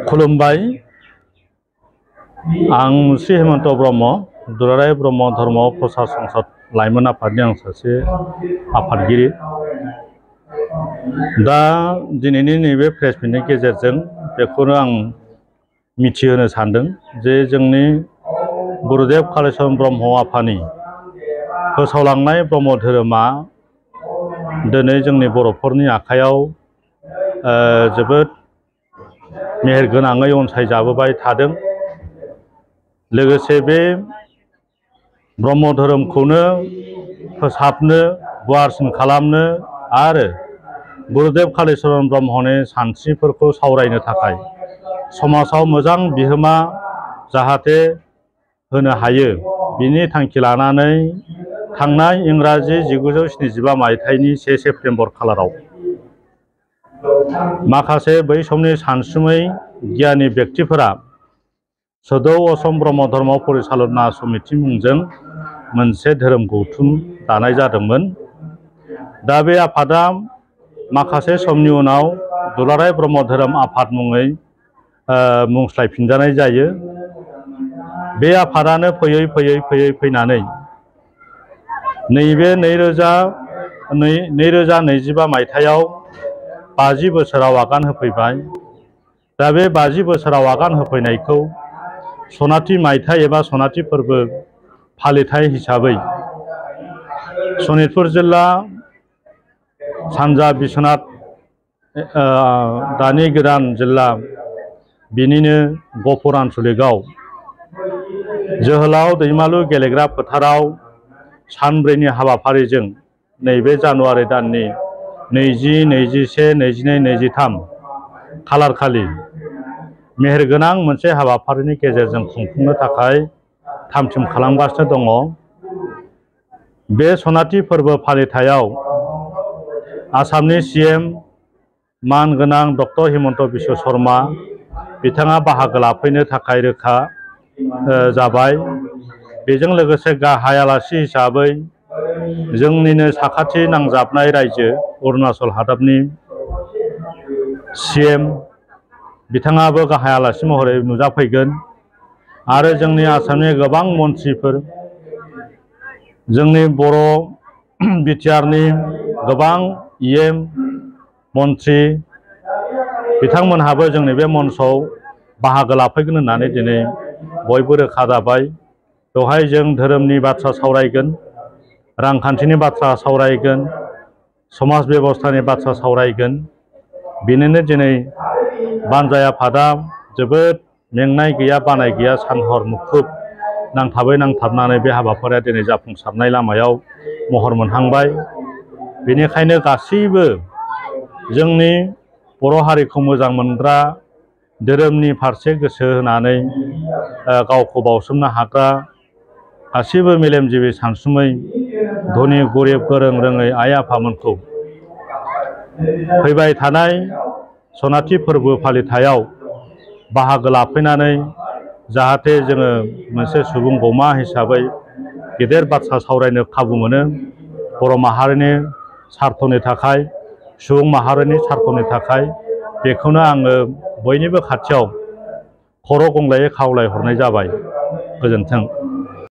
खुलुमबाय। आं श्री हेमन्त ब्रह्म, दुलाराय ब्रह्म धर्म प्रसार संसद लाइमोन आफादनि आं सासे आफादगिरि। दा दिनैनि नैबे प्रेस मिटनि गेजेरजों बेखौनो आं मिथिहोनो सानदों जे जोंनि गुरुदेव कालिचरण ब्रह्म आफानि फोसावलांनाय ब्रह्म धोरोमा दिनै जोंनि बर'फोरनि आखायाव जोबोद मेहेरगोनाङै अनसायजाबोबाय थादों। लोगोसे बे ब्रह्म धोरोमखौनो फोसाबनो, गुवारसिन खालामनो आरो गुरुदेव कालिचरण ब्रह्मनि सानस्रिफोरखौ सावरायनो थाखाय समाजाव मोजां बिहोमा जाहाथे होनो हायो, बिनि थांखि लानानै थांनाय इंराजि 1975 मायथाइनि 1 सेप्तेम्बर खालाराव माखासे बै समनि सानसुमै गियानि व्यक्तिफोरा सदौ असम ब्रह्म धर्म परिचालना समिति मुंजों मोनसे धोरोम गौथुम दानाय जादोंमोन। दा बे आफादा माखासे समनि उनाव दुलाराय ब्रह्म धोरोम आफाद मुङै मुंस्लायफिनजानाय जायो। बे आफादानो फैयै फैनानै नैबे 2025 मायथाइयाव 50 बोसोराव आगान होफैबाय। दा बे 50 बोसोराव आगान होफैनायखौ सनाथि मायथाइ एबा सनाथि फोरबो फालिथाय हिसाबै सनितपुर जिल्ला सानजा बिश्वनाथ दानि गोदान जिल्ला बिनिनो गहपुर आनसलिकआव जोहोलाव दैमालु गेलेग्रा फोथाराव सानब्रैनि हाबाफारिजों नैबे जानुवारि दाननि 20, 21, 22, 23 खालार खालि मेहेरगोनां मोनसे हाबाफारिनि गेजेरजों खुंफुंनो थाखाय थाम-थिम खालामगासिनो दङ। बे सनाथि फोरबो फालिथायाव आसामनि CM मानगोनां डक्टर हिमन्त बिश्व शर्मा बिथाङा बाहागो लाफैनो थाखाय रोखा जाबाय। बेजों लोगोसे गाहाय आलासि हिसाबै जोंनिनो साखाथि नांजाबनाय रायजो अरुणाचल हादाबनि CM बिथाङाबो गाहाय आलासि महरै नुजाफैगोन आरो जोंनि आसामनि गोबां मन्थ्रिफोर, जोंनि बर' बिटिआरनि गोबां EM मन्थ्रि बिथांमोनहाबो जोंनि बे मन्चआव बाहागो लाफैगोन होननानै दिनै बयबो रोखा जाबाय। बेवहाय जों धोरोमनि बाथ्रा सावरायगोन, रांखान्थिनि बाथ्रा सावरायगोन, समाज बेबस्थानि बाथ्रा सावरायगोन। बेनिनो दिनै बानजाय आफादा जोबोद मेंनाय गैया, बानाय गैया, सानहर मुखुब नांथाबनानै बे हाबाफारिया दिनै जाफुंसारनाय लामायाव महर मोनहांबाय। बेनिखायनो गासैबो जोंनि बर' हारिखौ मोजां मोनग्रा, धोरोमनि फारसे गोसो होनानै गावखौ बावसोमनो हाग्रा गासैबो मेलेमजिबि सानसुमै धनि गरिब गोरों रोङै आइ आफामोनखौ फैबाय थानाय सनाथि फोरबो फालिथायाव बाहागो लाफैनानै जाहाथे जोङो मोनसे सुबुं गौमा हिसाबै गेदेर बाथ्रा सावरायनो खाबु मोनो। बर' माहारिनि सार्थनि थाखाय, सुबुं माहारिनि सार्थनि थाखाय, बेखौनो आङो बयनिबो खाथियाव खर' गंग्लायै खावलायहरनाय जाबाय। गोजोन्थों।